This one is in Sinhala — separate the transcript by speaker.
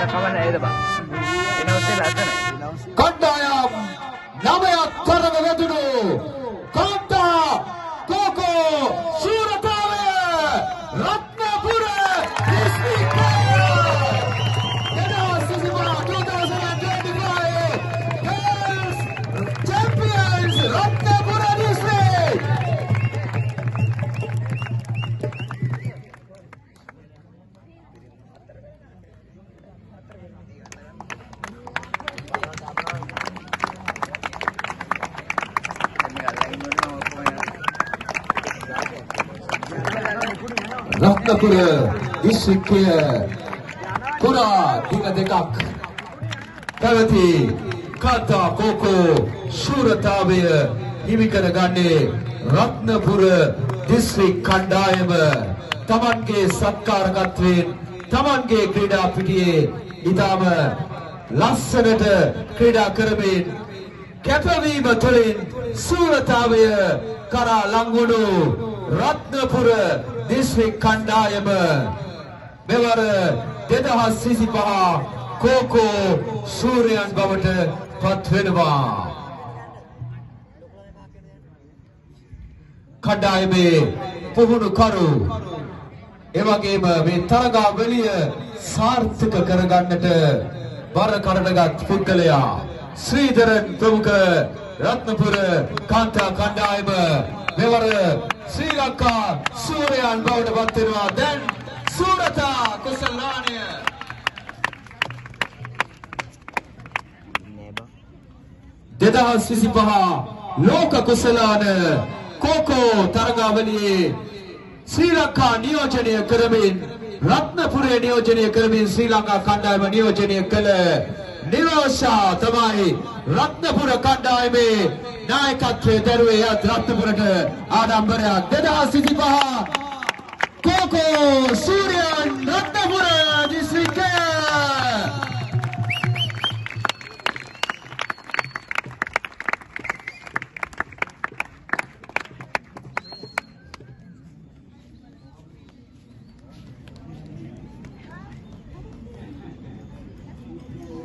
Speaker 1: කමන්නේ නේද බං. එනවසේ ලස්සනයි.
Speaker 2: කණ්ඩායම් 9ක් තරඟ වැදුණු කාන්තා කෝකෝ ශූරතාවය Ratnapura දිස්ත්‍රික්කය 2025 Girls Champions Ratnapura District.
Speaker 1: දැන් මේක අල්ලගෙන ඉන්නොත් මම ඔක්කොම යනවා.
Speaker 2: රත්නපුර දිස්ත්‍රික්කය පුරා දින දෙකක් පැවති කාන්තා කෝකෝ ශූරතාවය හිමි කරගන්නේ රත්නපුර දිස්ත්‍රික් කණ්ඩායම. තමන්ගේ සත්කාරකත්වයෙන් තමන්ගේ ක්‍රීඩා පිටියේ ඉතාම ලස්සනට ක්‍රීඩා කරමින් කැපවීම තුළින් ශූරතාවය කරා ලං වුණු රත්නපුර දිස්ත්‍රික් කණ්ඩායම මෙවර 2025 කෝකෝ සූරයන් බවට පත් වෙනවා. කණ්ඩායමේ පුහුණුකරු එවැගේම මේ තරගාවලිය සාර්ථක කරගන්නට බර කරටගත් පුද්ගලයා ශ්‍රීධරන් ප්‍රමුඛ රත්නපුර කාන්තා කණ්ඩායම මෙවර ශ්‍රී ලංකා සූරයන් බවට පත් වෙනවා. දැන් සූරතා කුසලානය
Speaker 1: නෑ බං.
Speaker 2: 2025 ලෝක කුසලාන කෝකෝ තරගාවලියේ ශ්‍රී ලංකා නියෝජනය කරමින් රත්නපුරේ නියෝජනය කරමින් ශ්‍රී ලංකා කණ්ඩායම නියෝජනය කළ නිරෝෂා තමයි රත්නපුර කණ්ඩායමේ නායකත්වය දැරුවේ. එයත් රත්නපුරට ආඩම්බරයක්. 2025 කෝකෝ සූර්යන් රත්නපුර.